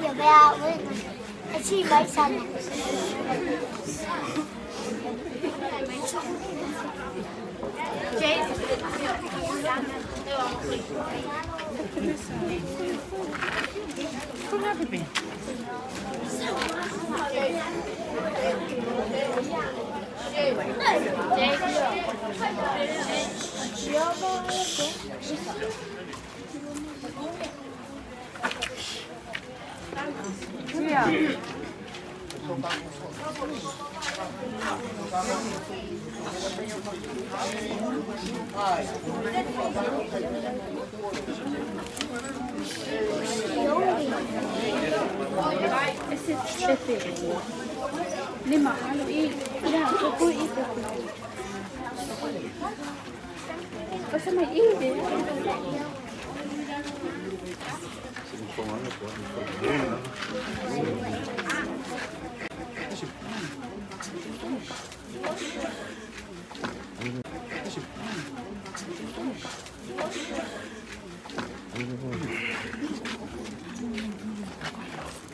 要不要我去买伞？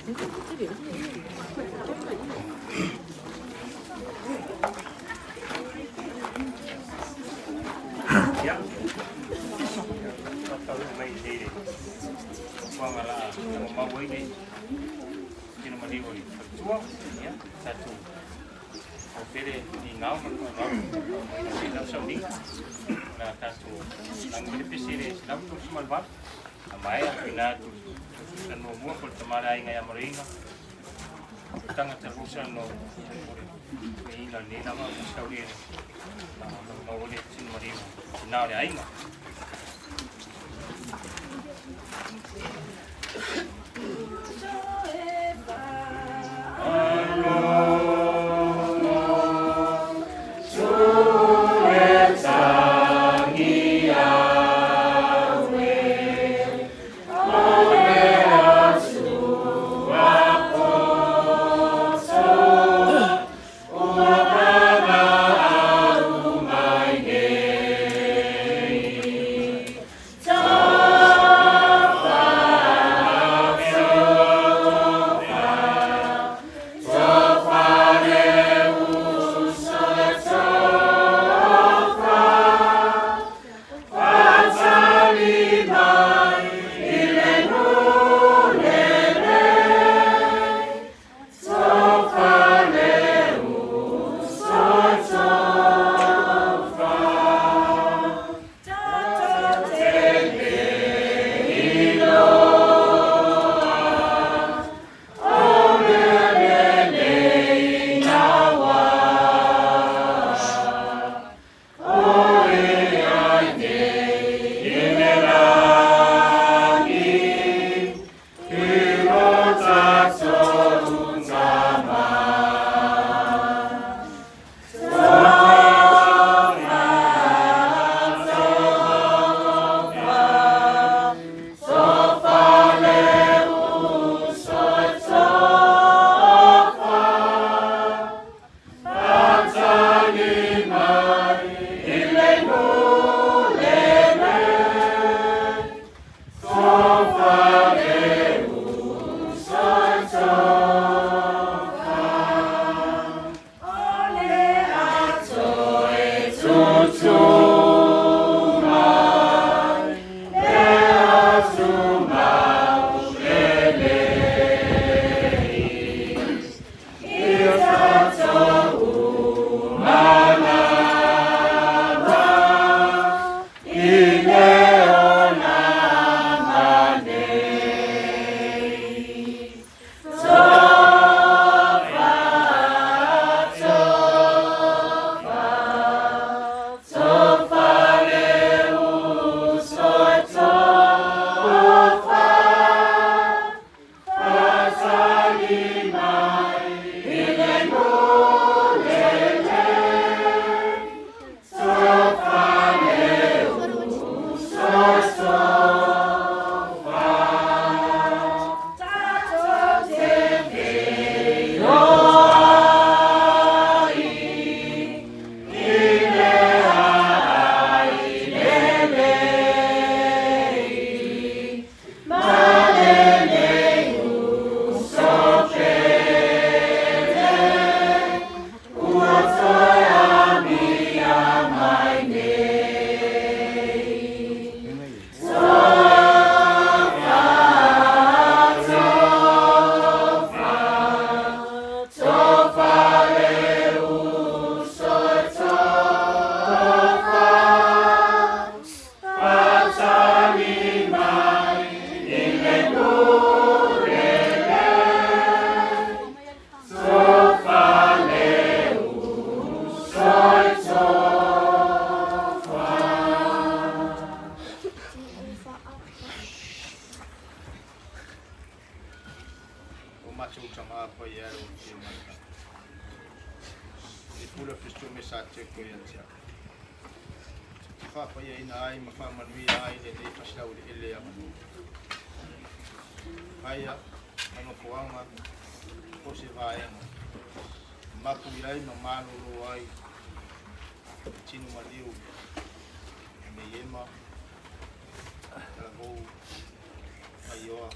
Ia, faataunuu mai i le fuafuaga la ua mau ai le tino maliu o le faletua. Ia, tatou pele i gao ma le faaaloalo i lau sauniga. O le a tatou lagi le pese i le 138. A maea tuuina atu le muamua po o le tama le aiga ia Maloiga. O tagata rusa no o le ina lenei lava o sauli e maua le tino maliu tina o le aiga. O matou tama paia e o te mai. E pula fisto me sa te ko ia tia. Te whāpaia ina ai ma whaamanuia ai lenei fasilau le ele a manu. Aia, manofoaga o se vaega. Mapu i ai ma malolo ai tino maliu me iema talavou aioa.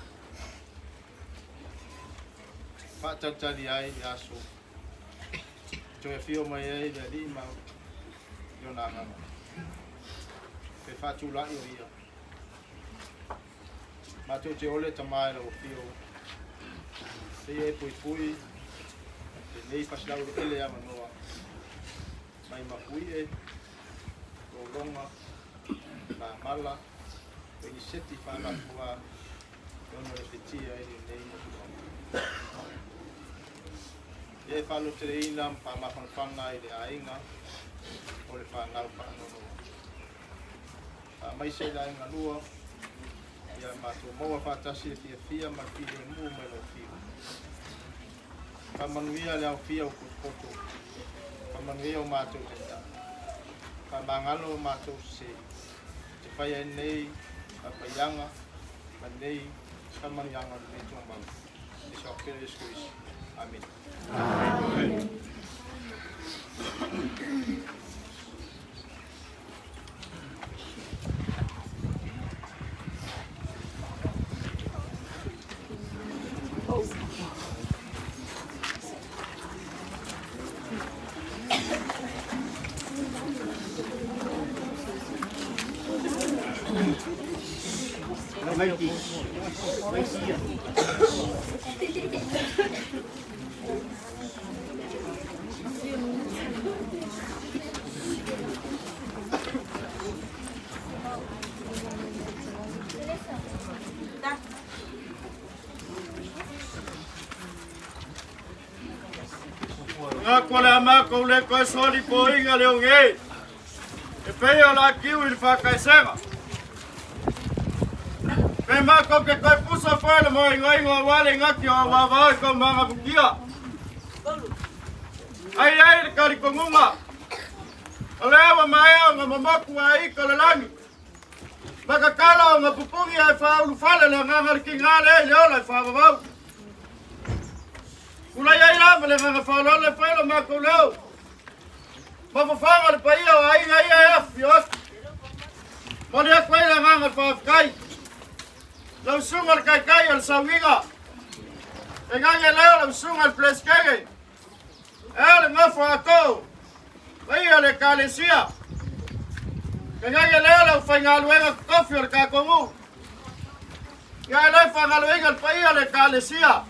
Faatalitali ai le aso toe afio mai ai le Alii ma Lona Agaga. Pe faatulai o Ia. Matou te ole Tama i lau afio. Seia e puipui lenei fasilau eleele avanoa mai Mafuie, Lologa, Lamala, o Iniseti faalafua e ono lepetia ai lenei nofoaga. Ia e faaloteleina ma faamafanafana i le aiga o le fanau faanoanoa. Faamaise i le aiga lua, ia matou maua faatasi le fiafia ma le filemu mai lau afio. Faamanuia le aofia o potopoto, faamanuia o matou taitai, faamagalo o matou sese, te fai ai nei faapaiaga ma nei faamanuiaga o lenei tumau. I so pele Iesu Keriso. Amene. Amen. Nga ko le ama ko le ko soli po inga le onge. E pei o la kiu i le whakaisega. Pe mako ke koe pusa whae le moe ingo ingo wale ngaki o wawao i kau manga bukia. Ai ai le karikongunga. O le awa maea o ngā mamaku a ika le langi. Makakala o ngā pupungi ai whaulu fale le nganga le kinga le le ola i whaavavau. Ulai ai la ma le nganga whaaloa le whailo mākou leo. Mafafanga le paia o aiga ia e afi o atu. Moli aku ai le agaga le faafetai. Lau susuga le kaikai o le sauiga. E gage leo lau susuga le Peresetene. E le gafo atoa paia le Ekalesia. E gage leo le aufaigaluega totofi o le tatou nuu. Ia e le faagaloina le paia o le Ekalesia.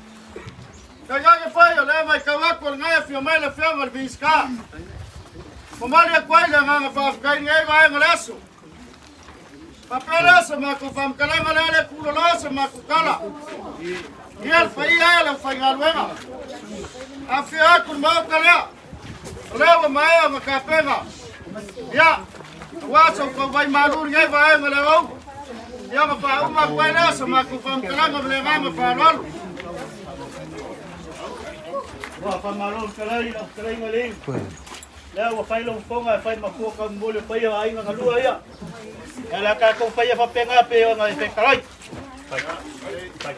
Tainane foi o lea matau atu o lena e afio mai le Afioga i le Minisita. Momoli atu ai le agaga faafetai i lenei vaega o le aso. Faapea lea sa matou faamatalaga lea le tuloloa sa matou tala. Ia le paia e le aufaigaluega. Afio atu le Maota lea. O lea ua maea ona tapena. Ia, aua sa outou vai malu i lenei vaega o le aoauli. Ia ona faauma atu ai lea sa matou faamatalaga ma le agaga faaaloalo. Ua faamalo le fetalai lau fetalaiga i le iu. Lea ua fai lou fofoga e fai ma fua kaumomoli o paia o aiga galua ia. Ia le a tatou faia faapena pe ona e fetalai. Fai. Fai.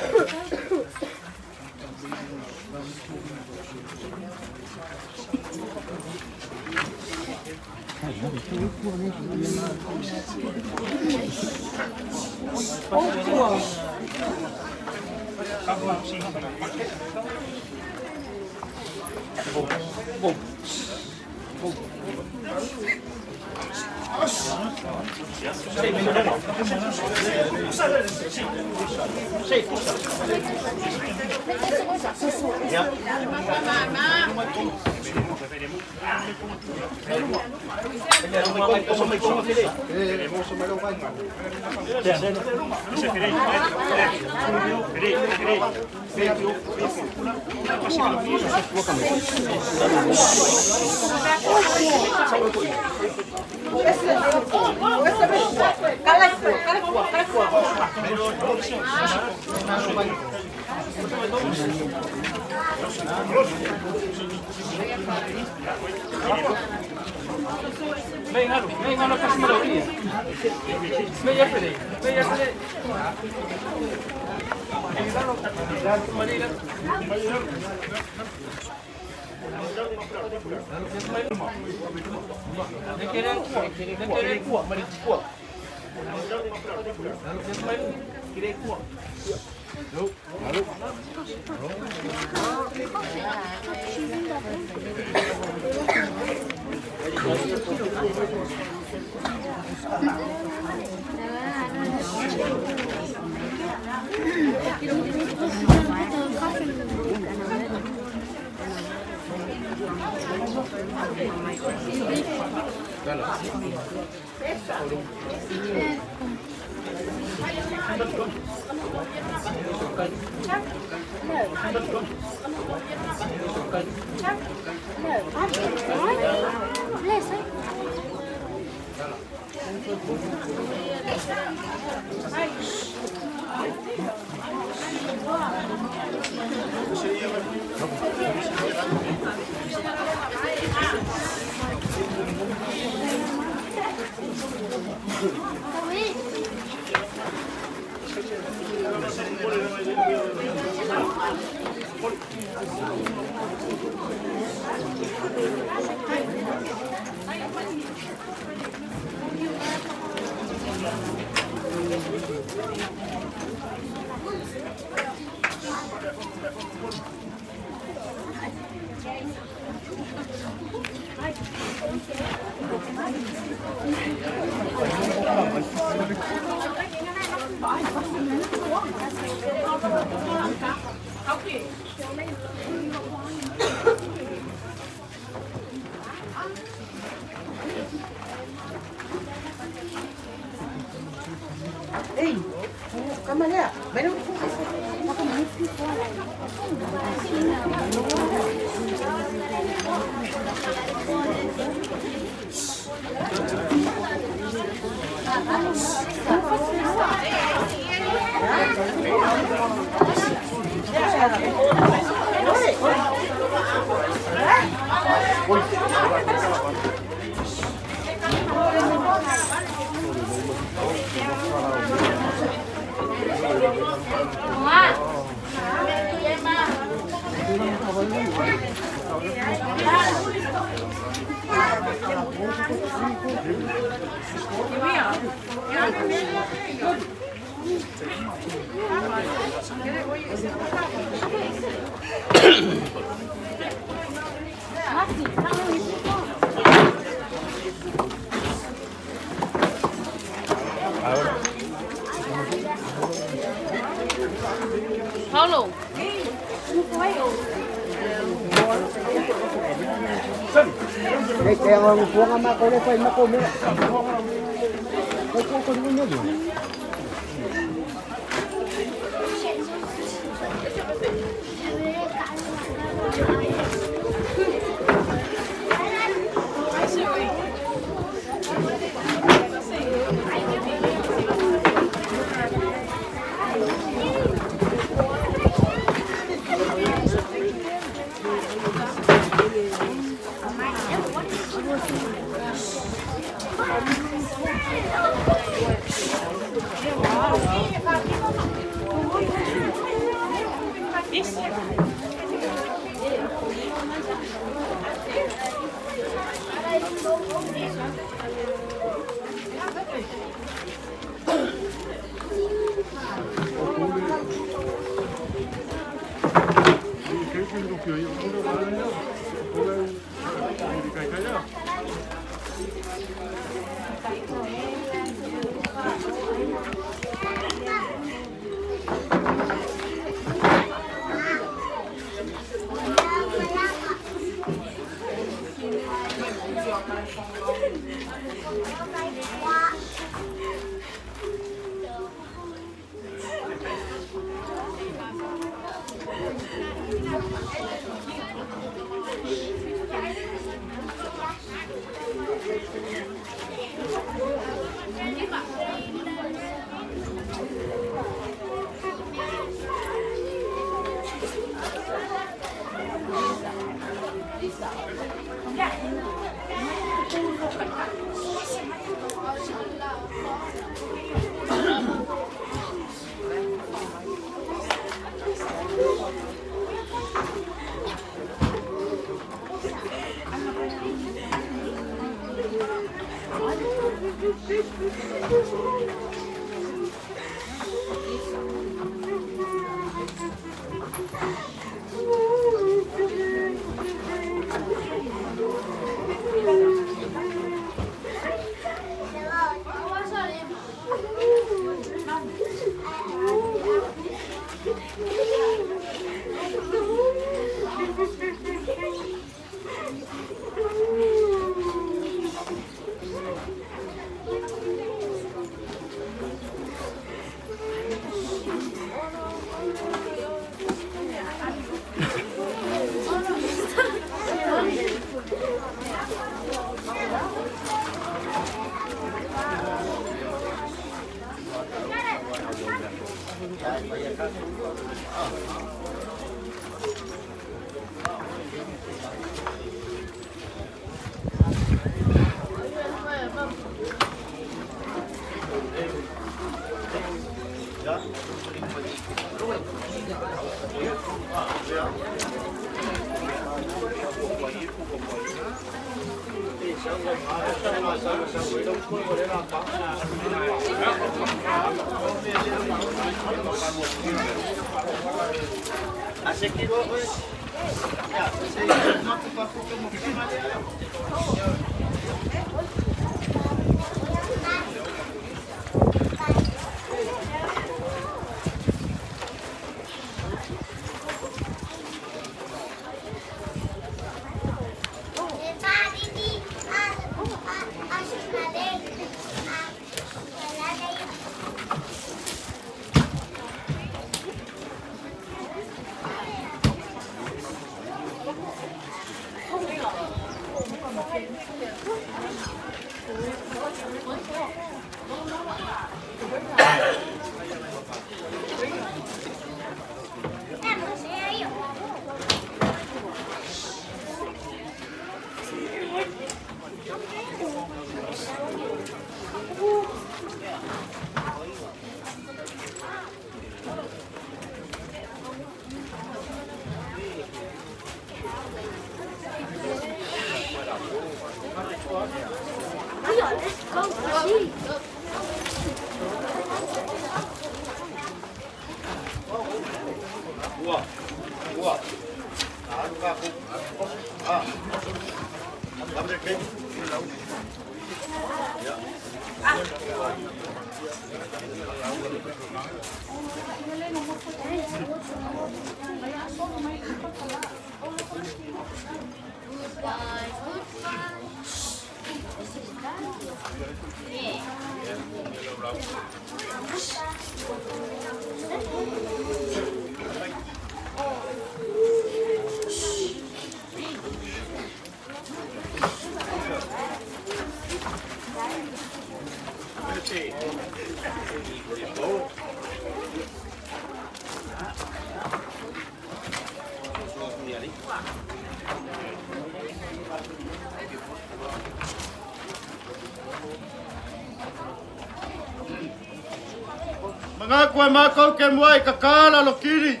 Magaku e makou ke mua i ka kala lo kiri.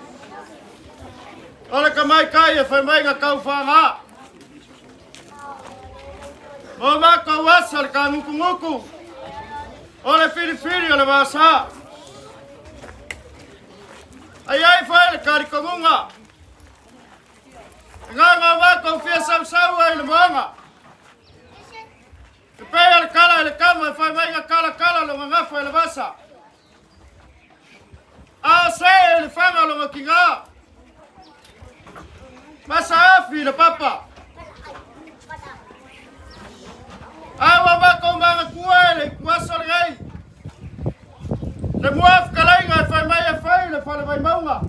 O le ka mai kai e whai mai ngā kau whanga. Mo makou asa le ka nguku nguku. O le whiriwhiri o le vasa. Ai ai whai le karikongunga. E ngā ngā makou fia sau sau ai le moanga. E pei le kala i le kama e whai mai ngā kala kala lo ngā ngafa i le vasa. A se e le whanga lo ngā ki ngā. Masa afi le papa. Awa makou manga kua e le kuasa le ngai. Le muaf kalainga e whai mai e whai le whale vai maunga.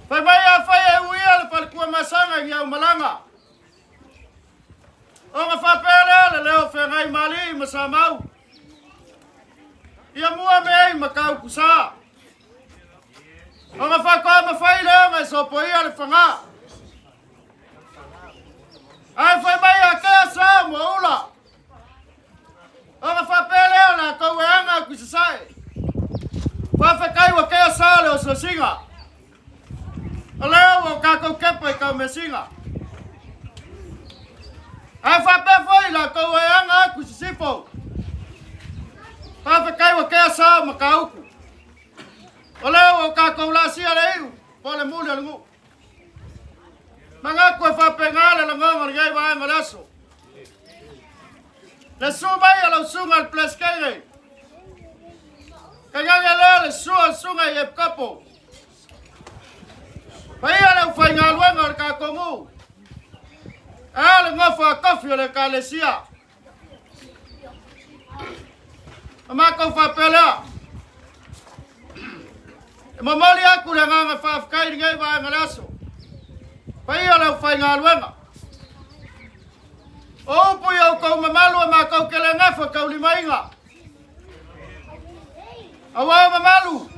Whai mai a whai e uia le whale kua masanga i au malanga. O ngā whapele le leo whengai mali ma sa mau. Ia mua me ei ma kau kusa. O ngā whakoa ma whai leo ngai sopo ia le whanga. Ai whai mai a kea sa mua ula. O ngā whapele o la kau e anga kusasae. Whawhekai wa kea sa le o sosinga. O leo o kākou kepa i kau mesinga. Ai whapea foi la kau e anga aku sisifo. Whawhekai wa kea sa ma ka uku. O leo o kākou la sia le iu, po le muli o le ngu. Mangaku e whapenga le langonga le ngai vaenga le aso. Le su mai o lau sunga le pleskeire. Kaigaga lea le sua o sunga i Epikopo. Paia le ufaigaluega o le kakogu. A le gofa a kofi o le ekalesia. O makou faapea lea. E momoli aku le agaga faafetai i lenei vaega o le aso. Paia o le aufaigaluega. O upu i outou mamalu e matou te le gafa taulimaina. Auā mamalu,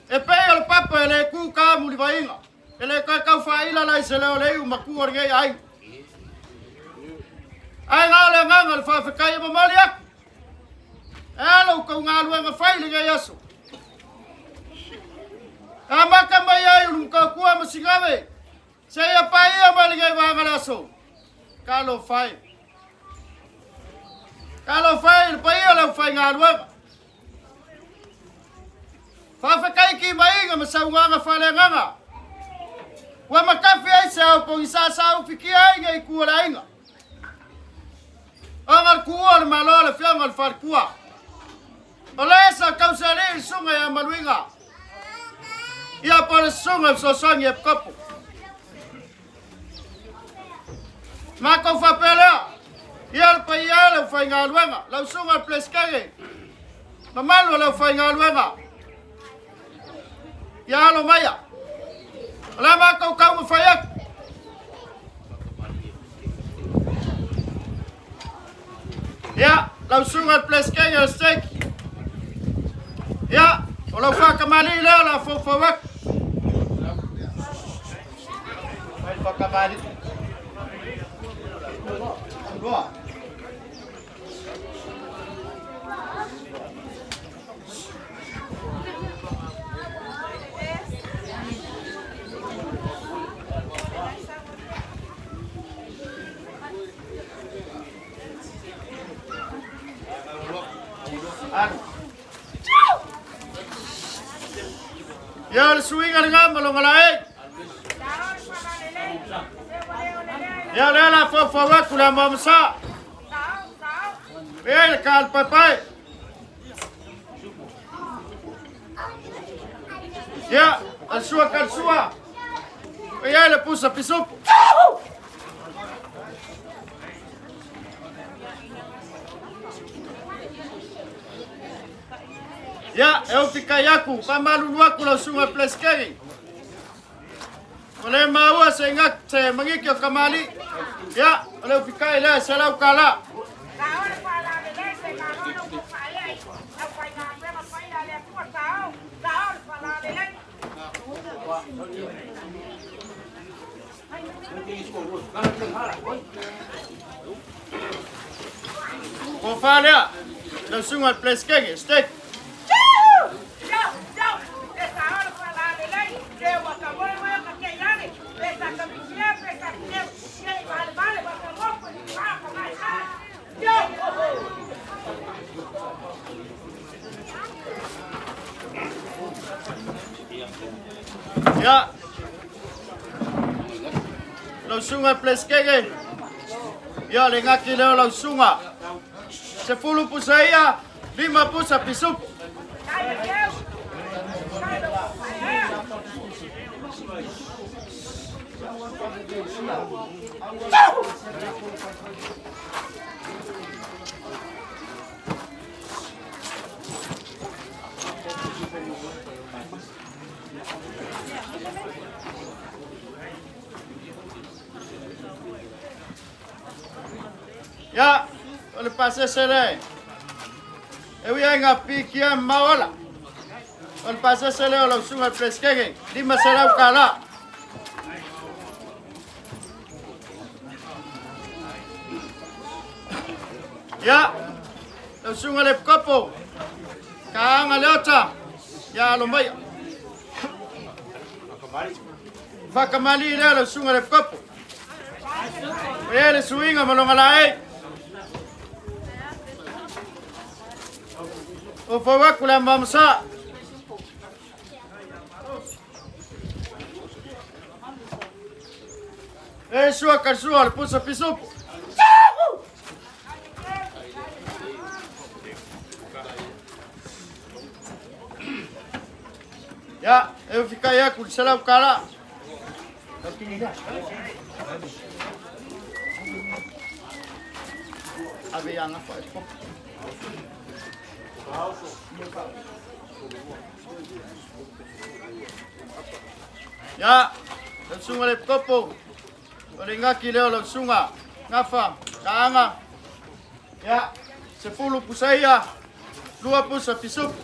e pei o le papa e le kū kā mulivaiga, e le toe tau faaila la i se leo le iu makua o lenei aiga. Ae na o le agaga o le faafetai e momoli aku. E a lo outou galuega fai i lenei aso. E amata mai ai Ulumotootua ma Sigave, seia paia mai lenei vaega o le aso. Talofa e. Talofa e i le paia o le aufaigaluega. Faafetai timaiga ma saunoaga faaleagaga ua matafi ai se ao pogisa sa ufikia ai nei itu o le aiga. Ona le tuua o le Malo a le Afioga i le Faletua. O le sa tausialii le susuga ia Maluiga. Ia po o le susuga i fesoasoani a Epikopo. Matou faapea lea, ia le paia e le aufaigaluega, lau susuga i le Peresetene, mamalu o le aufaigaluega, ia alo maia. O le a matou taumafai atu. Ia, lau susuga i le Peresetene o le Stake, ia, o lau faatamalii lea o le a foufou atu. Ia o le suiga lena ma lona laei. Ia o lea la faufau atu le amoamosa. E le kalepaepae. Ia, alsua kalsua. Ia le pusa pisupu. Ia, e ofi kai aku, faamalulu atu lau susuga i le Peresetene. Ua le maua se inga, se magiki o kamali'i. Ia, o le ufikai lea e $100. Tofa lea, lau susuga i le Peresetene, Stake. Ia, lau susuga i le Peresetene, ia le gati lea o lau susuga. 10 pusa ia, 5 pusa pisupo. Ia, o le pasese lea. E ui ai ngā pikia maola. O le pasese lea o lau susuga i le Peresetene, $500. Ia, lau susuga i le Epikopo, Kaaga Leota, ia alo maia. Whakamali lea lau susuga i le Epikopo. E le suiga ma lona laei. O fau atu le amamasa. E sua ka sua le pusa pisupu. Ia, e ufikai atu le $100. Ave ia gafa e popo. Ia, lau susuga i le Epikopo, o le gaki lea o lau susuga, gafa, kaaga. Ia, 10 pusa ia, 2 pusa pisupu.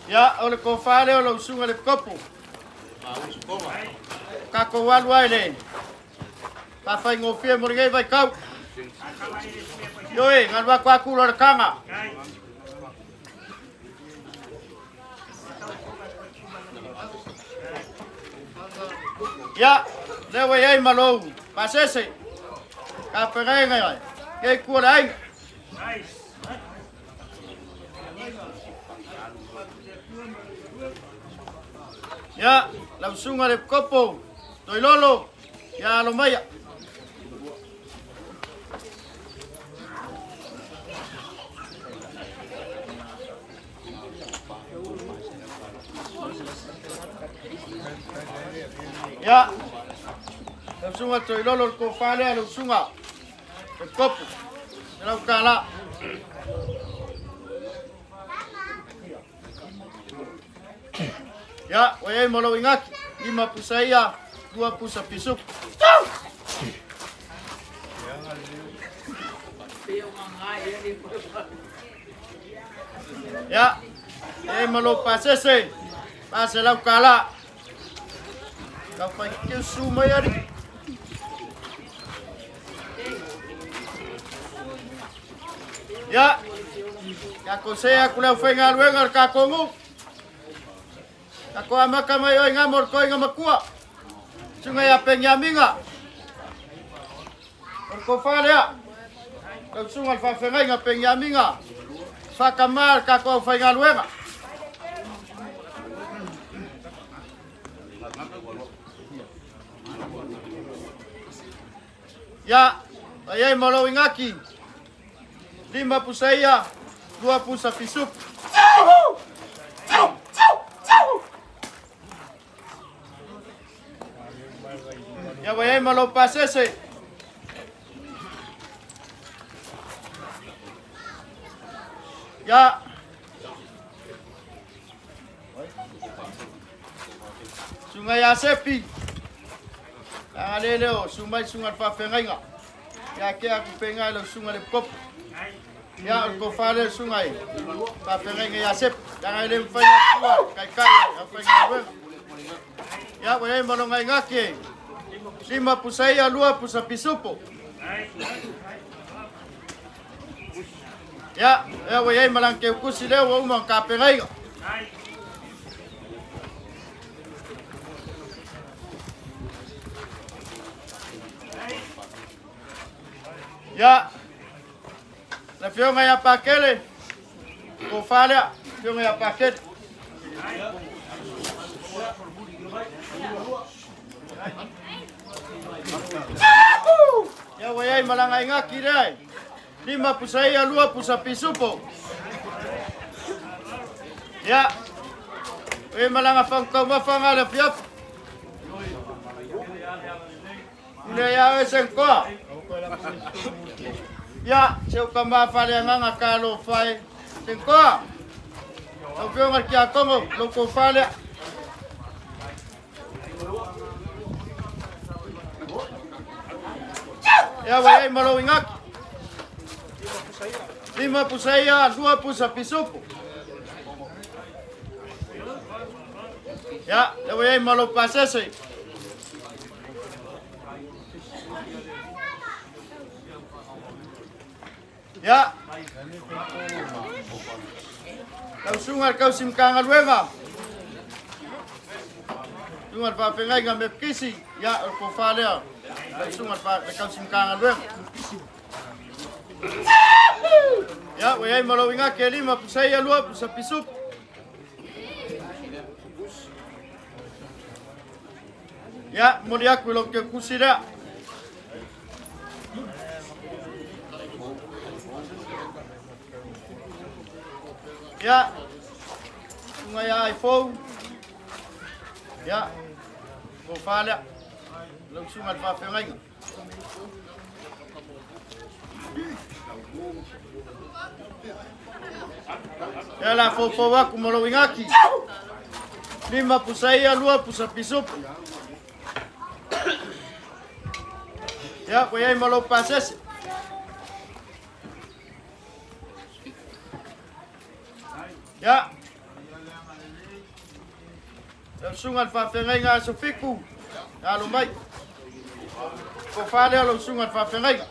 Ia, o le tofa lea o lau susuga i le Epikopo. Tatou alu ai le faafaigofie mo lenei vaitau. Ioe, galu atu atu lo le taga. Ia, lea ua i ai ma lou pasese. Tapenaina ke kua le aiga. Ia, lau susuga le Epikopo, Toilolo, ia alo maia. Ia, lau susuga Toilolo, le tofa lea, lau susuga Epikopo, $100. Ia, ua i ai ma lou igaki, 5 pusa ia, 2 pusa pisuku. Ia, i ai ma lou pasese, $400. Tau fai su mai ari. Ia, tatou see atu le aufaigaluega o le tatou nuu. Tatou amata mai oe ngamo o le toiga matua. Susuga ia Peniamina. O le tofa lea. Lau susuga le faafeagaiga Peniamina. Whakamā le tatou aufaigaluega. Ia, ai ai ma lou igaki. 5 pusa ia, 2 pusa pisupu. Ia ua i ai ma lou pasese. Ia. Susuga ia Sepi. Aga le leo, su mai susuga le faafeagaiga. Ia ke aku penga i lau susuga le Epikopo. Ia, o le tofa lea le susuga i faafeagaiga ia Sepi. Leaga e le mafai ona tua taitai o le aufaigaluega. Ia, ua i ai ma lona igaki e 5 pusa ia, 2 pusa pisupo. Ia, ia ua i ai ma lana teukusi lea ua uma ona tapenaina. Ia, le afioga ia Pakele, tofa lea, afioga ia Pakele. Ia ua i ai ma lana igaki lea e. 5 pusa ia, 2 pusa pisupo. Ia, ua i ma lana fagutaumafa nga le afiafi. Pule ia oe Senkoa. Ia, se uka mafaleagaga talofa e. Senkoa, lau afioga i le Tiakono, lou tofa lea. Ia ua i ai ma lou igaki. 5 pusa ia, 2 pusa pisupo. Ia, lea ua i ai ma lou pasese. Ia, lau susuga i le tausi Matagaluega, susuga i le faafeagaiga Mepikisi, ia, o le tofa lea, lau susuga i le tausi Matagaluega. Ia, ua i ai ma lou igaki e 5 pusa ia, 2 pusa pisupo. Ia, momoli atu i lou teukusi lea. Ia, susuga ia Aifou. Ia, tofa lea. Lau susuga i le faafeagaiga. Ia la foufou atu ma lou igaki. 5 pusa ia, 2 pusa pisupo. Ia, ua i ai ma lou pasese. Ia. Lau susuga i le faafeagaiga Aso Fiku, alo mai. Tofa lea o lau susuga i le faafeagaiga.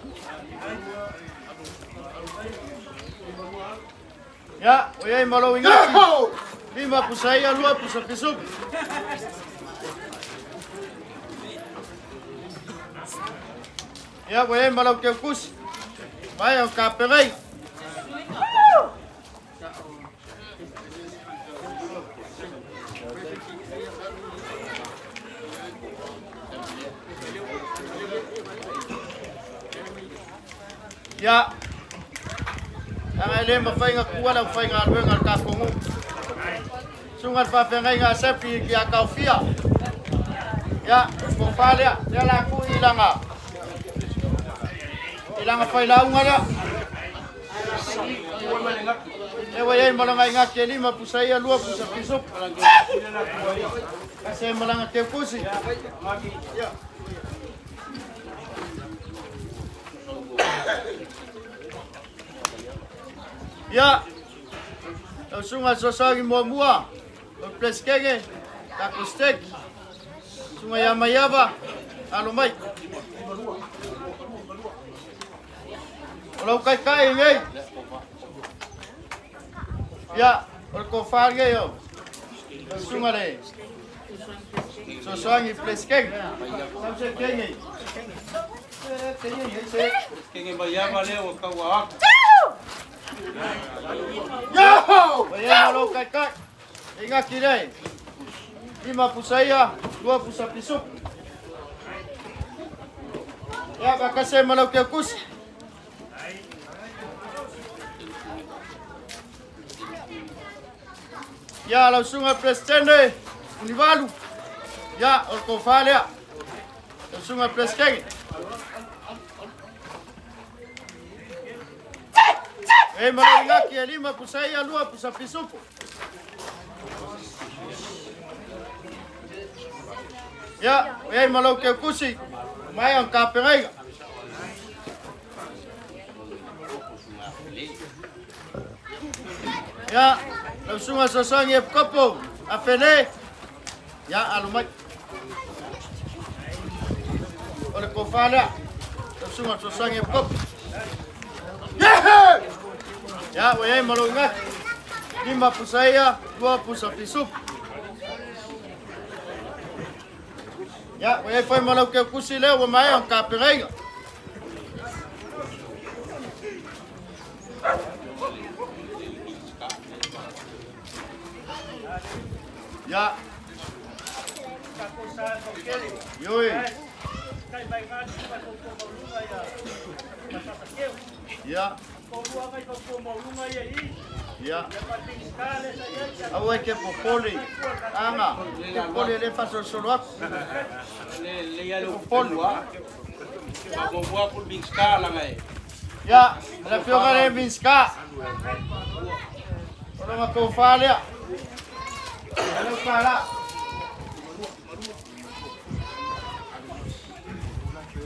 Ia, o iai ma lou igaki. Lima pusa ia, lua pusa pisupi. Ia, ua iai ma lau teukusi. Mai o kapegai. Ia, leaga e le mafai ona tuua le aufaigaluega a le tatou nuu. Susuga i le faafeagaiga a Sefi i Taofia. Ia, tofa lea, lea la tuu i lana i lana failauga lea. E ua iai malaga i gati e lima pusa ia lua pusa pisupu. Kasi e malaga teukusi. Ia. Ia, lau susuga fesoasoani muamua, o le Peresetene, tatou Stake, susuga ia Maiava, alo mai. O lau taitai lenei, ia, o le tofa lenei o lau susuga le fesoasoani Peresetene. Sau se kene. Kenge Maiava lea ua taua atu. Ua i ai ma lou taitai. E gati lea. Lima pusa ia, lua pusa pisupu. Ia, faatasi ai ma lau teukusi. Ia, lau susuga i le Peresetene, Vunivalu. Ia, o le tofa lea. Lau susuga i le Peresetene. E ma lau igaki e lima pusa ia, lua pusa pisupo. Ia, o iai ma lau teukusi, maea o tapenaiga. Ia, lau susuga fesoasoani e Kopo, Afele, ia, alu mai. O le tofa lea, lau susuga fesoasoani e Kopo. Ia, ua iai ma lou igaki. Lima pusa ia, lua pusa pisupu. Ia, ua iai foi ma lau teukusi lea ua maea ona tapenaina. Ia. Ioe. Ia. Ia. Aua e te popole. Aga, te popole e le faasolosolo atu. Le popole. Ia, le afioga le Minista. O lona tofa lea. Lau tala.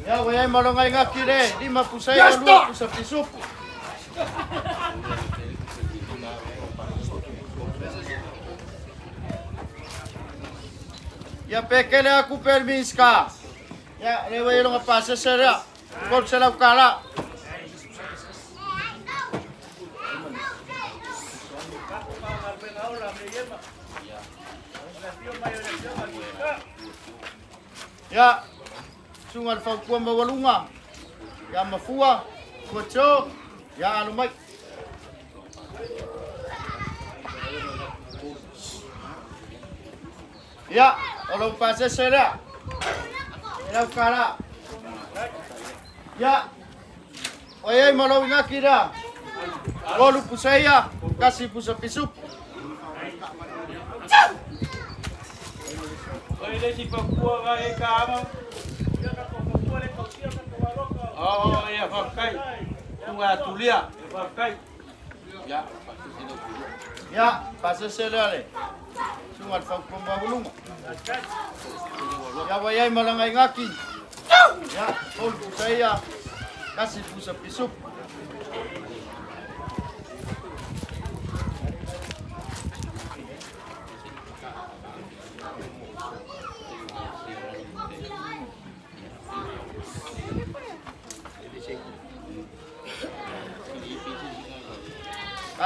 Ia, ua iai ma lona igaki le lima pusa ia, lua pusa pisupu. Ia pe kele aku pe le Minista. Ia, le ua iai lona pasese lea. 300 tala. Ia, susuga i le fautua maualuga, ia Mafua, Fuatio, ia alo mai. Ia, o lou pasese lea. E lau tala. Ia, o iai ma lou igaki lea. Tolu pusa ia, kasi pusa pisupu. Oi le si papua ga e ka ama. Oh, ia whakai. Tunga atulia. Whakai. Ia, Ia, pasese lea le susuga i le fautua maualuga. Ia, ua i ai ma lana igaki. Ia, tolu pusa ia, tasi pusa pisupu.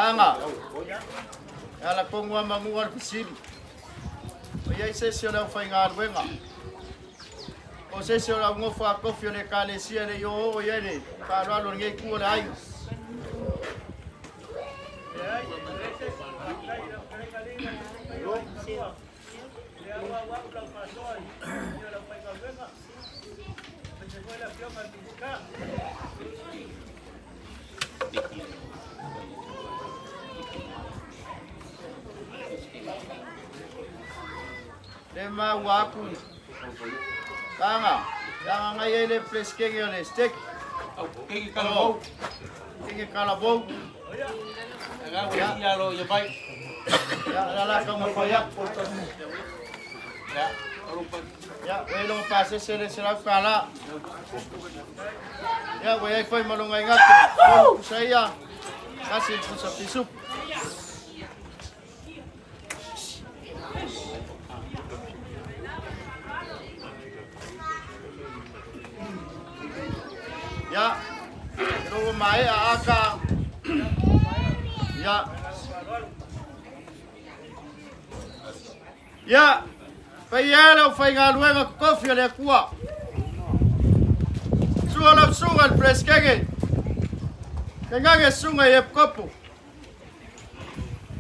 Aga, e ala tonu lava manu le fesili. O i ai se isi o le aufaigaluega, po o se isi o le au nofo a tofi o le Ekalesia e le i oooo i ai le faaaloalo i lenei itu o le aiga. Le maua aku tanga tanga ngai ai le presikene o le stake. Au kegi kalavou. Kegi kalavou. Aga ua ia lo ia mai. Ya la la ka mo ya. Ya, alu pa. Ya, we lo pasese le selau kala. Ya, we ai foi malonga ingatu. Pusa ia. Kasi pusa pisup. Ya, ro mai a aka. Ya. Ia, paia e le aufaigaluega totofi a le Atua. Sua lau susuga i le Peresetene, tainane susuga i Epikopo.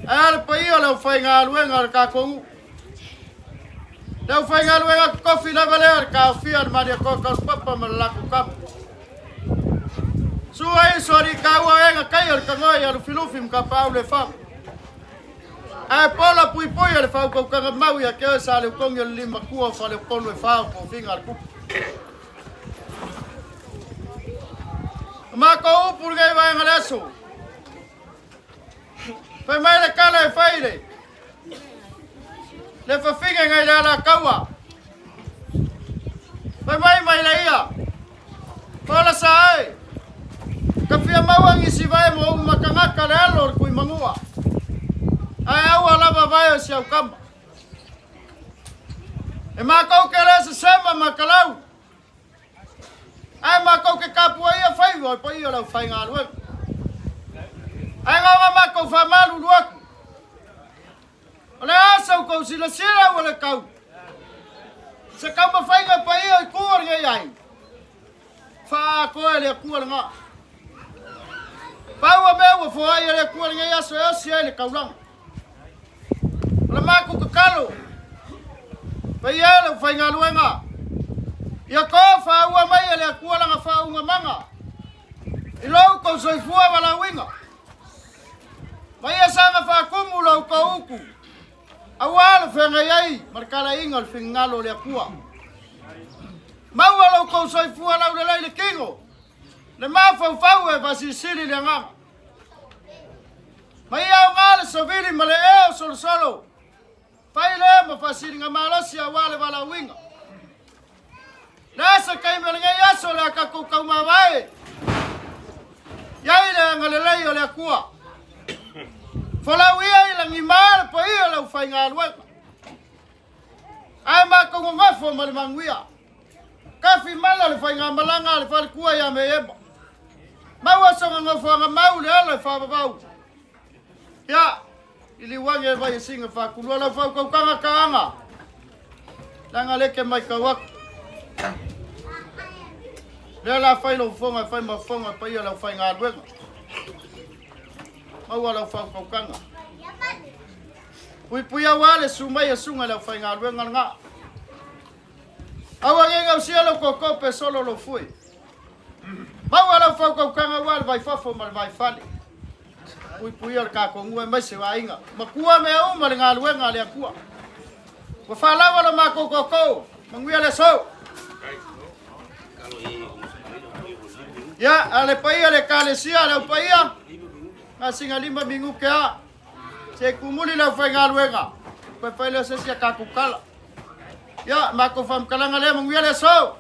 Ae a le paia o le aufaigaluega a le tatou nuu. Le aufaigaluega totofi lava lea le taofia le Malietoa Taulapapa ma le latou tama. Sua iso alii taua o e na taia le tanoa ia Lufilufi ma Tapaau le Faga. Ae pola puipui o le faautautaga mau ia te oe Saleutogi o le Limatua o Faleupolu e fa o tofiga a le Tupu. O matou upu lenei vaega le aso. Fai mai le tala e fai le le fafine ngai le Alataua. Fai mai mai le ia. Fola sa e. Ka fia maua nisi vae mo ou matagata le alo o le Tuimanua. Ae aua lava vae o si au tama. E matou ke le sesema ma kalau. Ae matou ke tapuaia faiva o le paia o le aufaigaluega. Ae gaga matou faamalulu atu. O le a sa outou silasila ua le tau se taumafaiga paia i tua o lenei aiga? Faaatoa e le Atua lena. Pau o mea ua foai e le Atua lenei aso e osi ai le taulaga. O le matou tatalo, paia e le aufaigaluega, ia to faaua mai e le Atua lana faauuga i lo outou soifua valaauina. Ma ia saga faatumu lo outou utu, aua le feagai ai ma le talaiga o le finagalo o le Atua. Maua lo outou soifua laulelei i le tino, le mafaufau e faasilisili i le agaga. Ma ia aoga le savili ma le ea o solosolo, fai lea ma faasiliga malosi aua le valaauina. Le a se taimi o lenei aso o le a tatou taumavae i ai le agalelei o le Atua. Folau ia i lagima le paia o le aufaigaluega. Ae matou gogofo ma le manuia. Kafi mala le faigamalaga a le faletua ia Meiema. Maua sona nofoaga mau le ala e faavavau. Ia, i liuagi e vai e singa faakulua lau faautautaga taaga, leaga lea e te matau atu. Lea la fai lou fofoga e fai ma fofoga e paia lau faigaluega. Maua lau faautautaga. Puipui aua le su mai a suga i le aufaigaluega lena. Aua nei gausia lou koko pe solo lou fue. Maua lau faautautaga aua le vaifafo ma le vaifale. Puipuia le tatou nuu aemaise o aiga matua mea uma le galuega a le Atua. Ua faalava lo matou tootoo, manuia le aso. Ia, a le paia le Ekalesia, le au paia, masina lima minute a. Se tumuli le aufaigaluega, toe fai lea o se isi a tatou tala. Ia, matou faamatalaga lea, manuia le aso.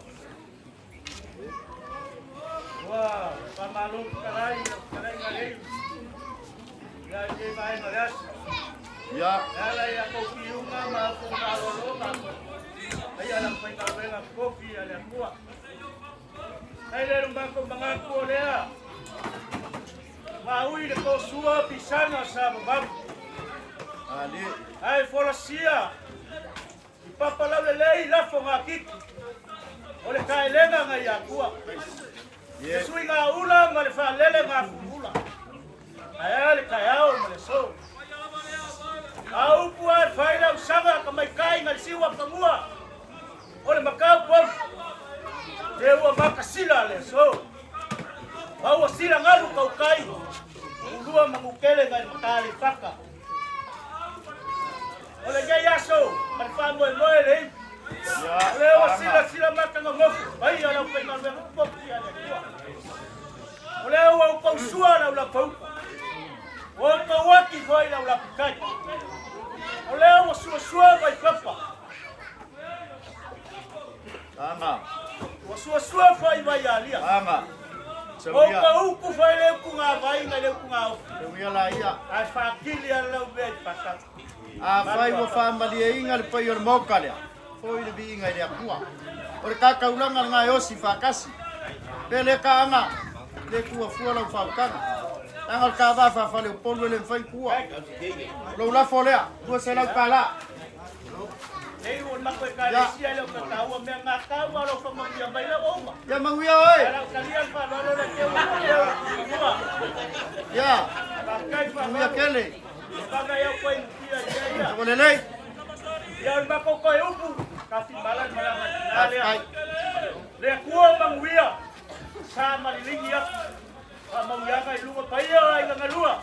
Ua faamalo fetalai lau fetalaiga lei ia i lenei vaega o le aso. Ia. E ala i a tou piuga ma a outou malologa, paia la faigaluega tofi a le Atua. Kai le lo matou manatu o lea. Gaui le toasua pisaga sa mamalu. Ae folasia i papa laulelei lafoga a Kiki o le taelega nai Atua. Le suiga ula ma le faalele ga fuula. Ae a le taeao ma le aso. A upu a e fai lau saga ka maikai ngai siua pamua. O le makau polu. Le ua makasila le aso. Ma ua sila galu kaukai. Ulua manukele ngai makale faka. O lenei aso ma le faamoemoe le ivi. O le ua silasila matagagofu mai a lau faigaluega popi a le Atua. O le ua outou sua lau lapaupa. Ua outou ati foi lau lapitai. O le ua suasua vai papa. Ua suasua foi vai alia. Ua outou uku foi le uku ngā vai ngai le uku ngā ofi. Ae faatili a lau mea i patau. Afai ua faamalieina le paia o le Maota lea, foi le viiga i le Atua. O le kakaulaga lena e osi faatasi. Pe le kaaga, le tua fua lau faautaga. Leaga o le taavaa faafaleupolu e le mafai ona tua. O lou lafo lea, $200. Ia. Ia manuia oe. Ia. Manuia tele. Ua lelei. Ia o le matou toe upu, ka fi malala malaga tina lea. Le Atua manuia, sa maliligi atu. Faamanuiaga i luga paia o aiga galua.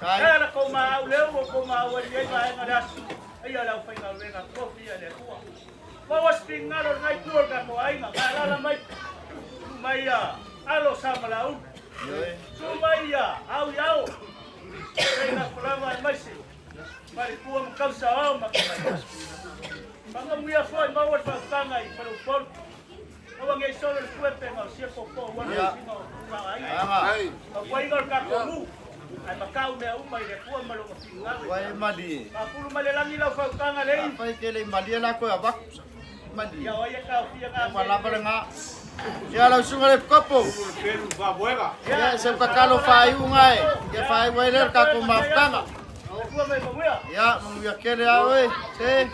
E la kou maau leu o kou maau ai ai vaega le aso. Ia le aufaigaluega tofi a le Atua. Maua se finagalo o lenei itu o le tatou aiga, ma alaala mai, tu mai ia alo sa ma laulu. Tu mai ia au i ao. Teina kulava aemaise falepua ma tausa ao ma tamaitai. Faamanuia foi maua le faautaga i Faleupolu. Aua nei solo le fuepe ma o sia popo ua le sina o tulaga ai. Tauaiga o le tatou nuu. Ae matau mea uma i le Atua ma lona finagalo. Ua e malie. Faapulu mai le lagi lau fautaga lei. Afai e te le i malie la koe avatu. Malie. Ia o ai e taofia ngā Ua lava lena. Ia lau susuga le Epikopo. Ia se tatalo faaiuga e. Ia faaiu ai lea le tatou mafutaga. Ia manuia tele a oe. Se.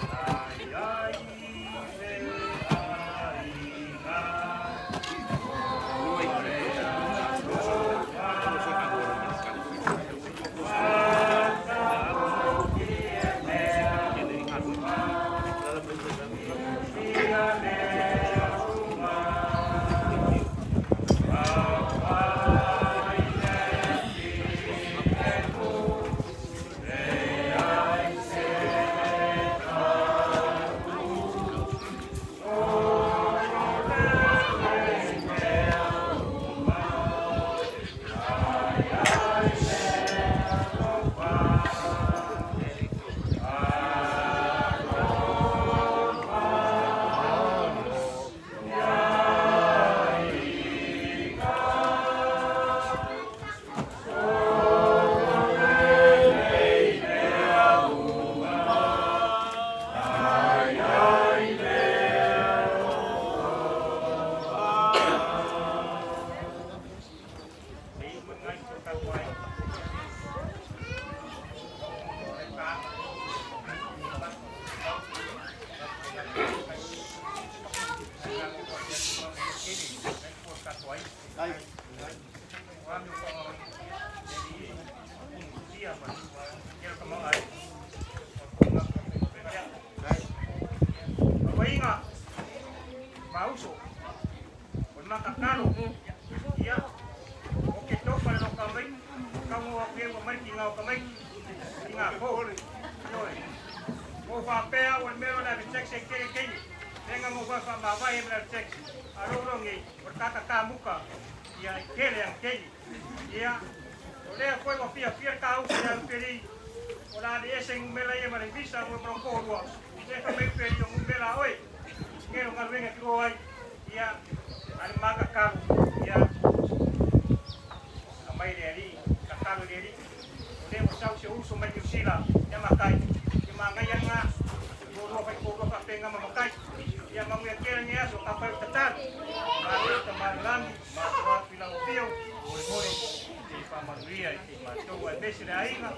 paia i matou aemaise le aiga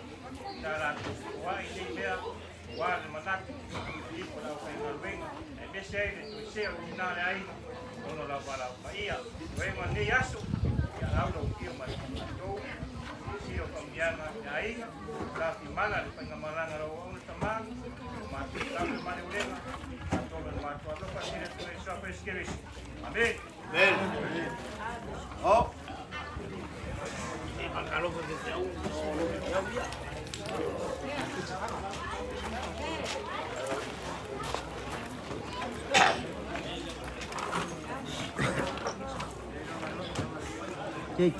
sa latou foai i nei mea aua le manatu i o le aufaigaluega aemaise ai le toesea o tina le aiga ona o lau valaau paia. Toega o lenei aso, ia au lau afio mai matou, sila o faamanuiaga i aiga, lafimana le faigamalaga lau auauna tama, o matou tau ma le ulega, matou le matou alofa sila tu e soa Yesu Keriso. Amen. Amen. Oh. Jake.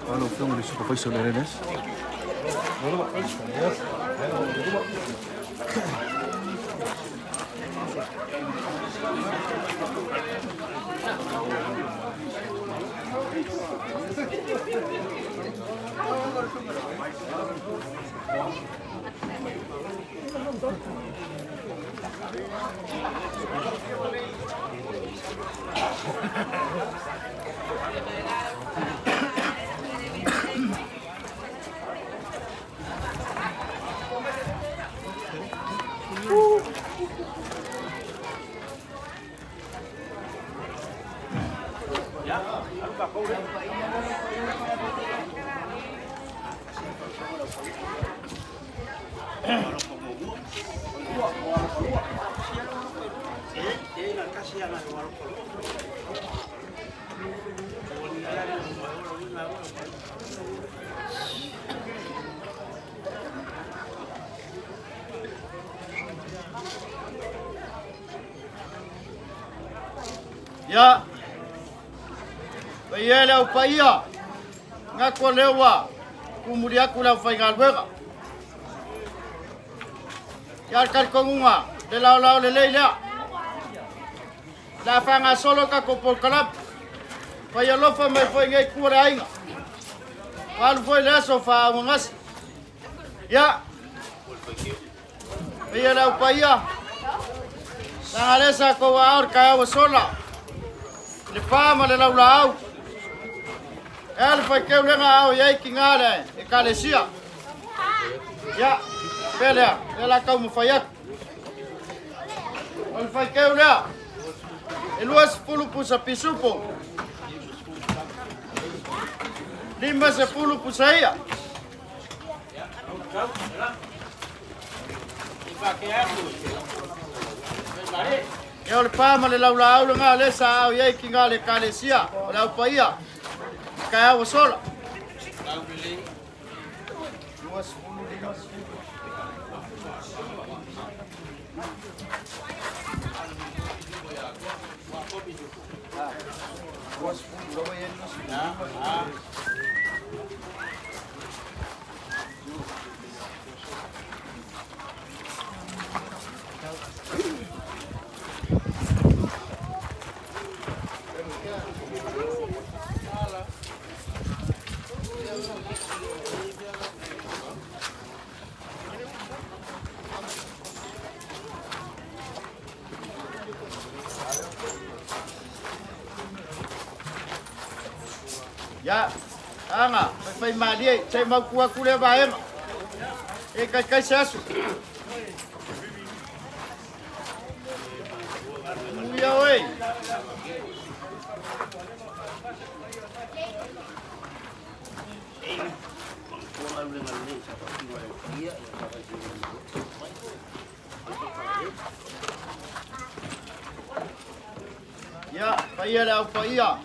Lau Afioga i le Supervisor o le RNS. Ia, paia e le au paia, gako lea ua tumuli atu le aufaigaluega. Ia le talitonuga, le laolao lelei lea. Le a faagasolo tatou polokalame. Fai alofa mai foi nei tua le aiga. Ua alu foi le aso faaaaogagase. Ia, paia le au paia, laga lea sa tou aao i le taeao ua sola, i le pa ma le laulaau. E a le faiteu lea na aao i ai tina le ekalesia. Ia, pea lea, lea la taumafai atu. O le faiteu lea, e 20 pusa pisupo, 50 pusa ia. Ia o le pa ma le laulaau lena lea sa aao i ai tina le ekalesia o le au paia i taeao ua sola. Ia, aga, faifaimalie, se i mautu atu lea vaega. E kaikai se aso. Muia oe. Ia, paia le au paia.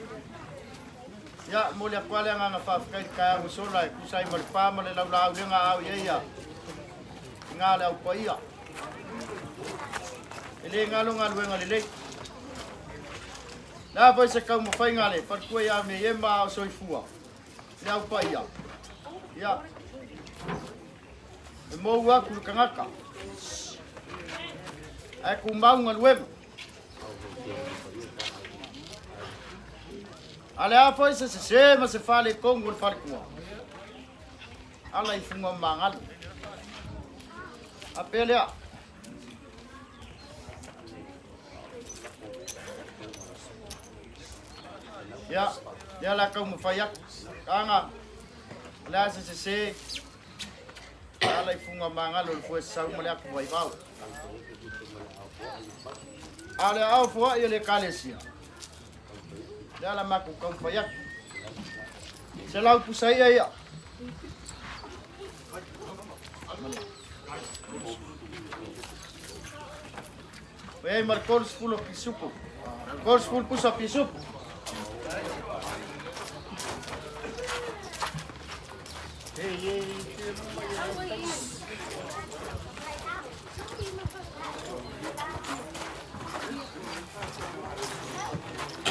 Ia, momoli atu lava le agaga faafetai i le taeao ua sola e tusa ai ma le pa ma le laulaau i le aao i ai ia i le au paia. E le galo galuega lelei. Le a foi se taumafaiga a le faletua ia Meiema a o soifua le au paia. Ia, e mou atu le tagata ae tumau galuega. A le a foi se sese ma se faaletonu o le faletua, ala i fuga magalo. A pea lea. Ia, lea la taumafai atu. Taga, o le a se sese, ala i fuga magalo le foe sau ma le atu vaivao. A o le aao foai o le Ekalesia, lea la matou taumafai atu. Se lau pusa ia ia. Ua i ai ma le 30 o pisupo. 30 pusa pisupo.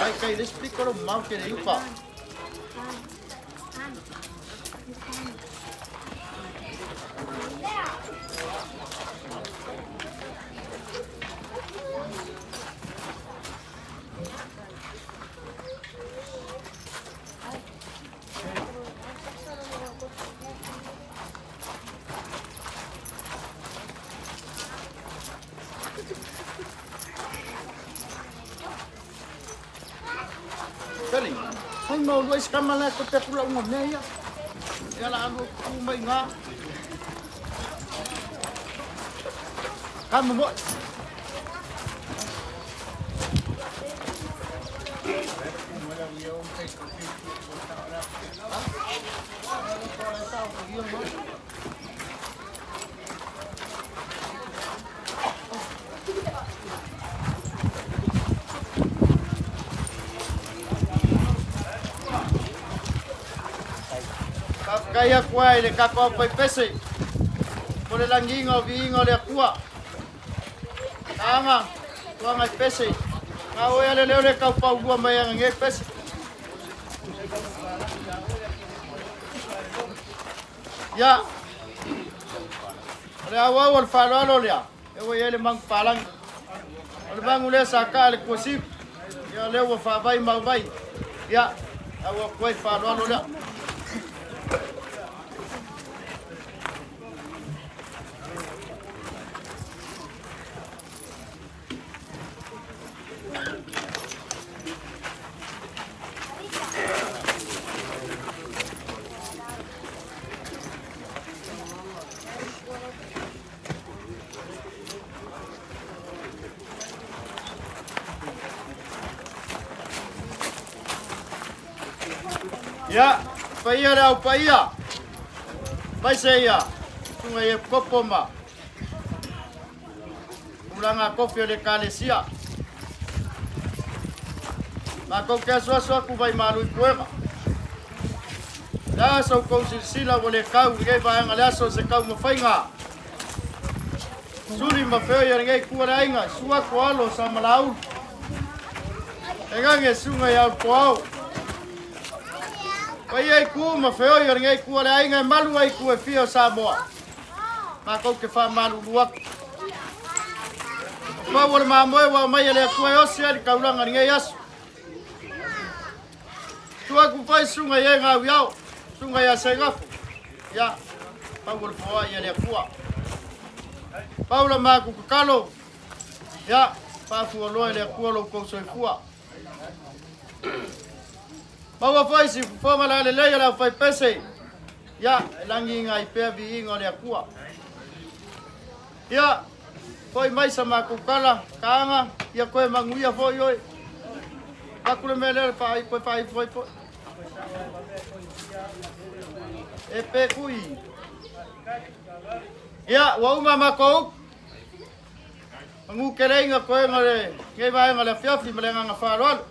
Ai kai le piko lo mau ke le upa. Tali, fai mau lua isi kama la ko te kula unga mea ia. Ia la alu ku mai ngā. Kama mo. Faafetai atu ai i le tatou aufaipese mo le lagiga o viiga o le Atua. Taga, tuaga i pese. Na oe ale leo le tau paulua mai aga nei pese. Ia, o le auau o le faaaloalo lea, e ua i ai le magu palagi. O le magu lea sa taa le kuasivi. Ia, o lea ua faavai ma aumai. Ia, au atu ai le faaaloalo lea. Ia, paia le au paia. Mai se ia, sunga i e kopo ma Tulaga kofi o le Ekalesia. Matou te asuasu atu mai malu i puega. Le aso outou silasila ua le tau i lenei vaega le aso se taumafaiga. Suli ma feoi a lenei itu o le aiga, susu atu o alo o Samalaulu. Tainane susuga ia Ulutoao. Paia i tu ma feoi o lenei itu o le aiga e malu ai itu e fia o Samoa. Matou te faamalulu atu. O pau o le mamoe ua aumai e le Atua e osi ai le taulaga i lenei aso. Tu atu foi susuga i e gau iao, susuga ia Segafu. Ia, pau o le foai e le Atua. Pau la matou tatalo, ia, faafualoa e le Atua lo outou soifua. Maua foi si fofoga lalelei o le aufaipese, ia, e lagiga ai pea viiga o le Atua. Ia, foi mai sa matou tala, taaga, ia toe manuia foi oe. Avatu le mea lea le faai, toe faaifo ai foi. E pe kui. Ia, ua uma matou upu. Manu keleiga koega o lenei vaega o le afiafi ma le agaga faaaloalo.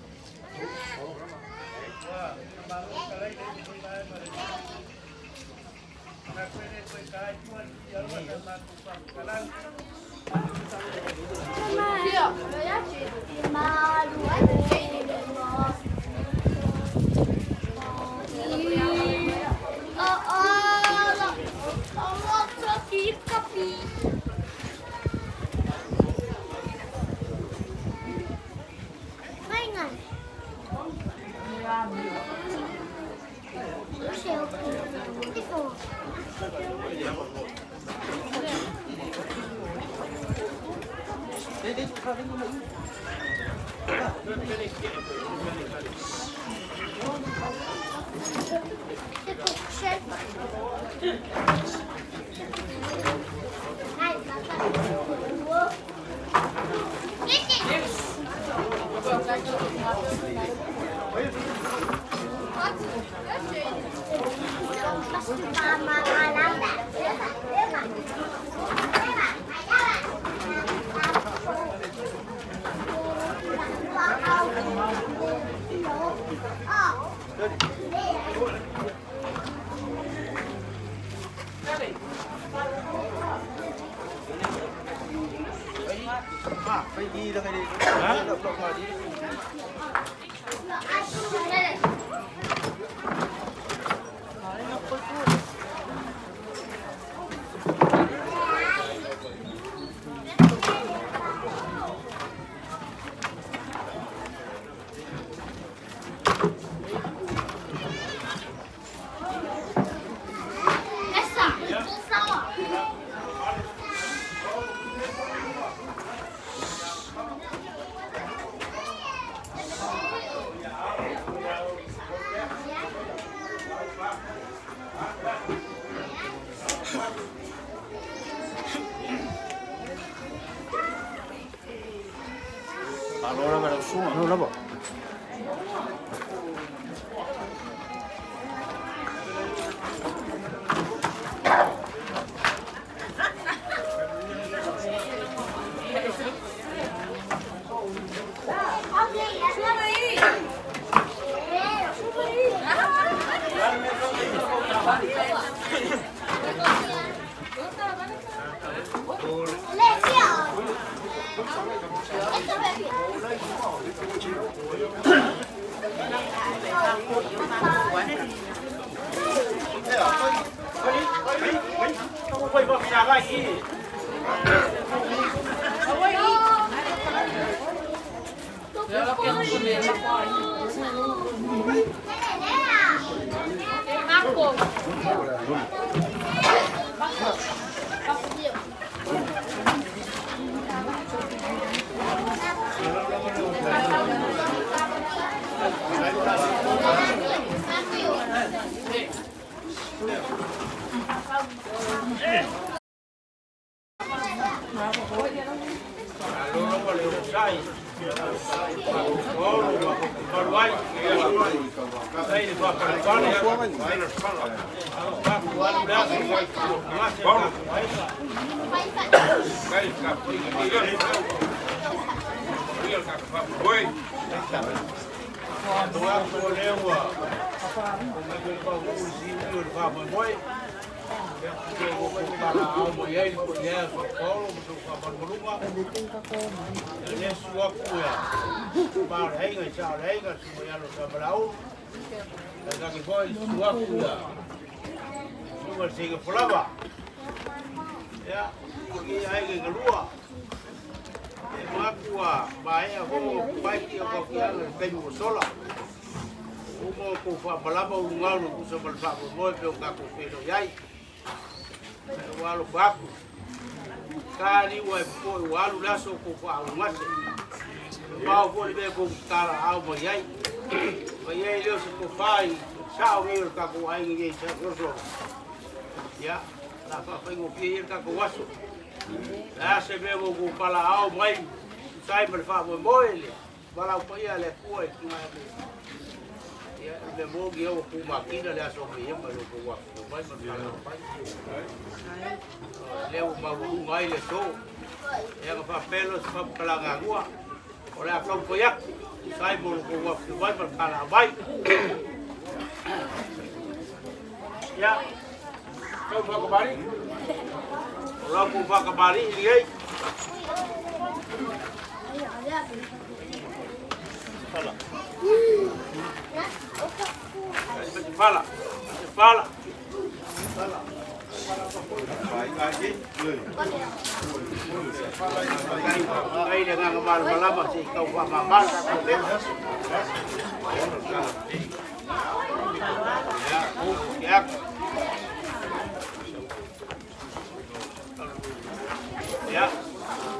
Ia, o le mea moni ia ua tumakina le aso me ia ma lo kou afifio mai ma le talafai. O lea ua maualuga ai le aso. Ia na faapea loa se faamatalaga o le a taumafai atu, tusa ai mo lo kou afifio mai ma le talaa mai. Ia, tau whakamari. O lau kou whakamari i nei. Fala. Fala. Fala. Ai le nganga malamalama se i tau faamamala. Ia, Ia,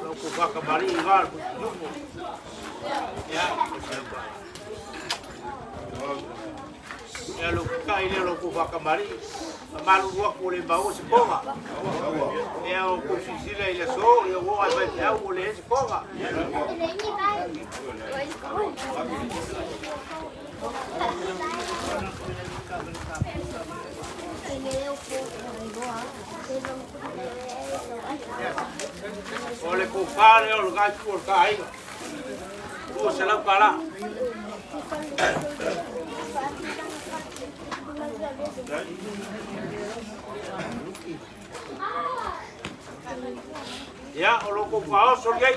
lau ku whakamari i ngā nuku. Ia, Ia, lo kai le lo ku whakamari. Malu rua ku le mau se konga. Ia, o ku sisila i le so, ia o ai mai te au o le se konga. O le ko whare o le gai ku o le kāinga. 200 kala. Ia, o lo kou faaoso lenei.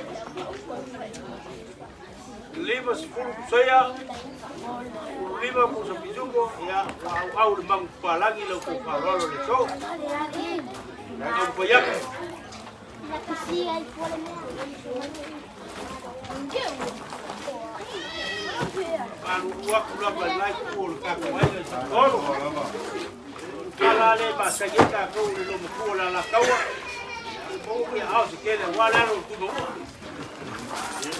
50 pusaia, 15 pusa pisupo, ia, ua auau le magu papalagi i lo kou faaaloalo i le aso. Taumafai atu. Malulu atu lava i lai tu o le tatou aiga i Samatolo. O le tala lea e masani ai tatou i le loomatua o le Alataua, e maua ia ao se tele aua le alo o le Tumaua.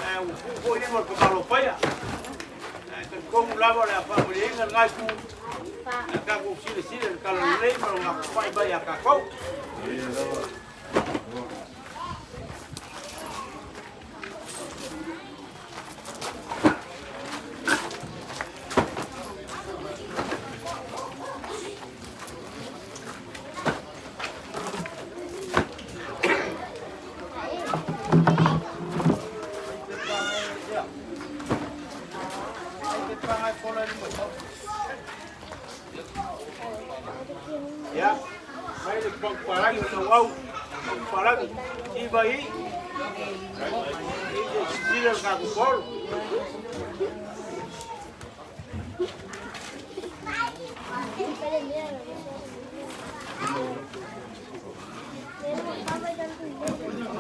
Ae ua puu foi lima o le tamaloa paia. Ae talitonu lava o le a faamalieina lena itu i a tatou silasila i le talalelei ma lona pai mai ia tatou. Ia, mai le pagupalagi o tauau, pagupalagi, si mai i, i se sisila le tatou polo.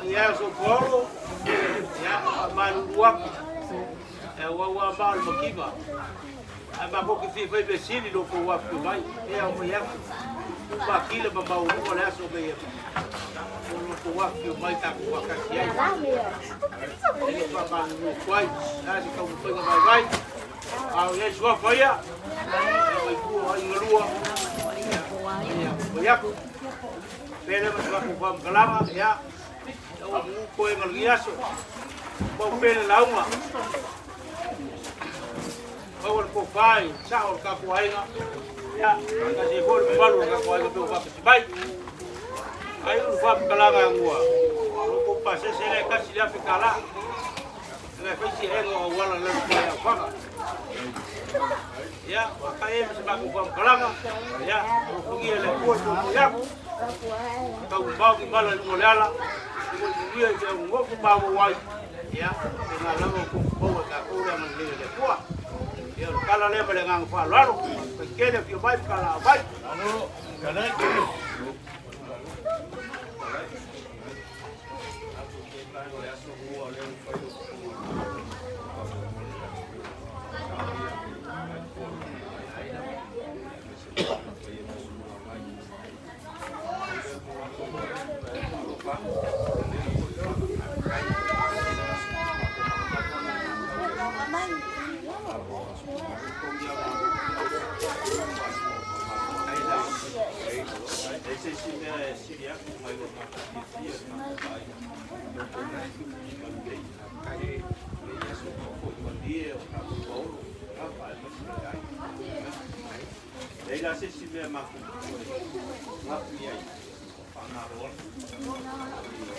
Ia, so polo, ia, malulu atu, e ua ua ma o le makiva. Ae matou te fia fai measili lo tou afifio mai, ea o mai atu, makila ma maualuga le aso mai o lo tou afifio mai tatou faatasi ai. E le faamalulu atu ai, le a se taumafaiga vaivai, a o i ai suafa ia, ia mai tua o aiga lua, ia, mai atu. Pele ma se matou faamatalaga, ia, ua muu koe ma lenei aso, pau pele lauga. Maua le tofa i sao o le tatou aiga. Ia, tasi ai foi le mamalu o le tatou aiga pe ua faatasi mai. Ai o le faamatalaga ua o kou pasese lea e $1,000. Ina e fai si ega o auala le mai au whanga. Ia, whakae ma se matou faamatalaga. Ia, alofagia le Atua le tou aku. Tau mamao ki mala i luga o le ala. I mo i mulia i te au ngofo ma au ai. Ia, e ngā lava o kou maua e tatou le agalelei o le Atua. Ia, o le tala lea ma le agaga faaaloalo. Faitele afio mai ma kala mai. Leai la se isi mea matou te toe gapu i ai, faamalo atu i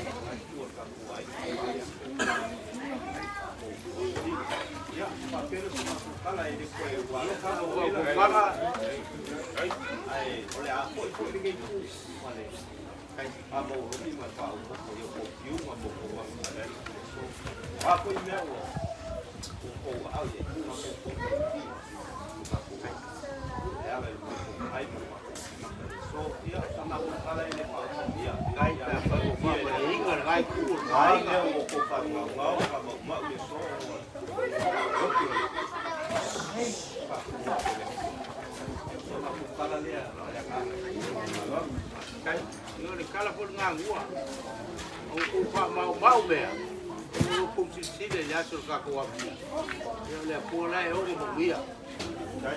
lena itu o le tatou aiga. Ia, faapea lea o se matou tala e le toe ae o le a foi foi lenei itu ma le faamaualalogi ma le faaopoopo i outou piuga ma outou agaga i le aso. O a foi mea ua outou aao i ai, matou foi i lo tatou e ala i lo matou ai ma lo matou mata i le aso. Ia, o sa matou tala e le faaopoopo. Ia, a mea ua outou faagaogao ma faamaumau i le aso, ua loto le faatuatua atu e le Atua. Ia, o sa matou tala lea ma le agaga faaaloalo. O le tala foi lena gua, o outou faamaumau mea, o outou silasila i le aso o le tatou amio. Ia o le Atua la e ono manuia,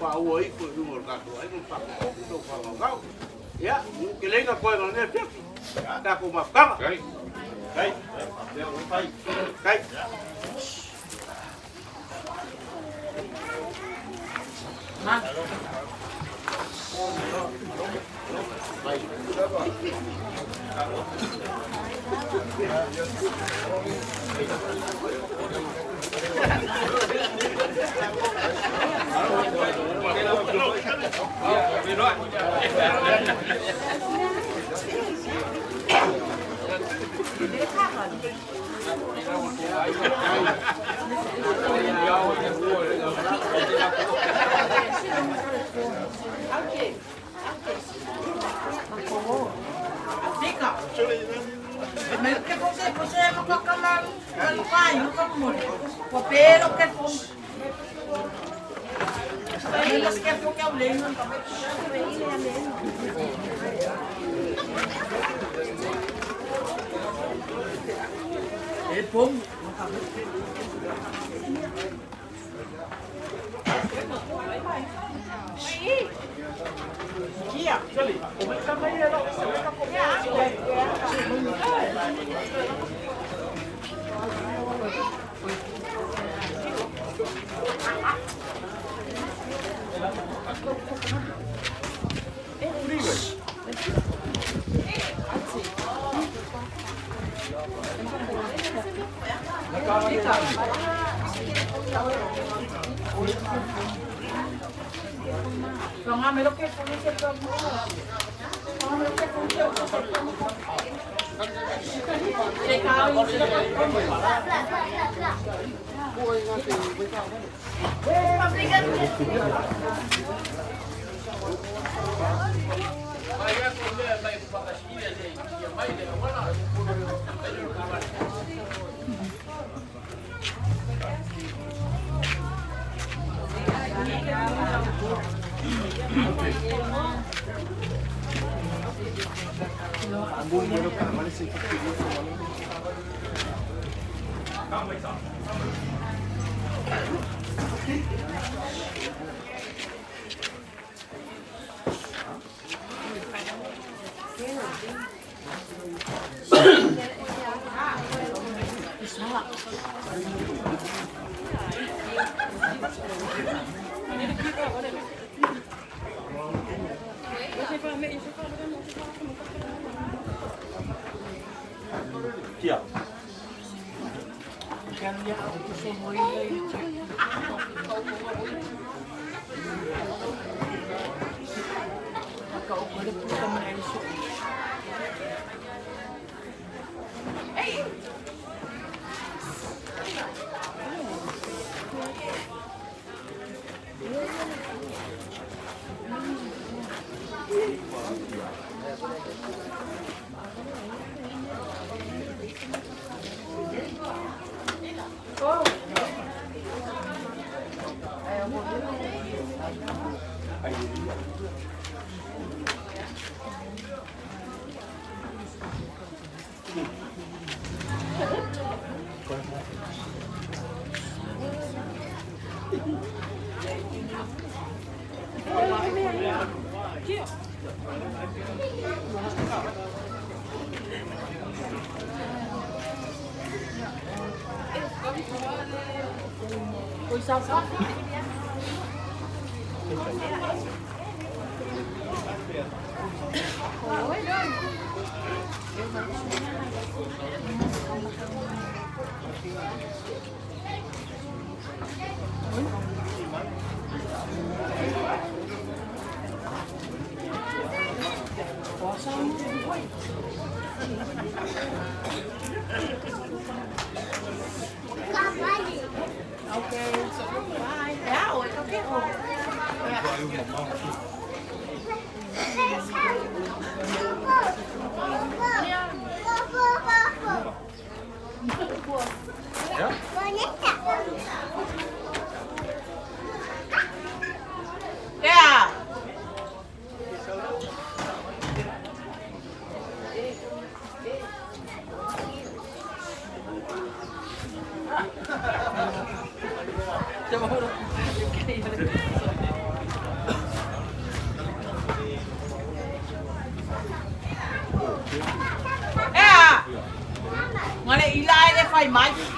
faaua ifo i luga o le tatou aiga ma faatofofo tou faamaumau. Ia, kelega koe ma mea fiafi, tatou mafutaga. Kai, kai. Yeah. Ea, ngale ilai le fai mai.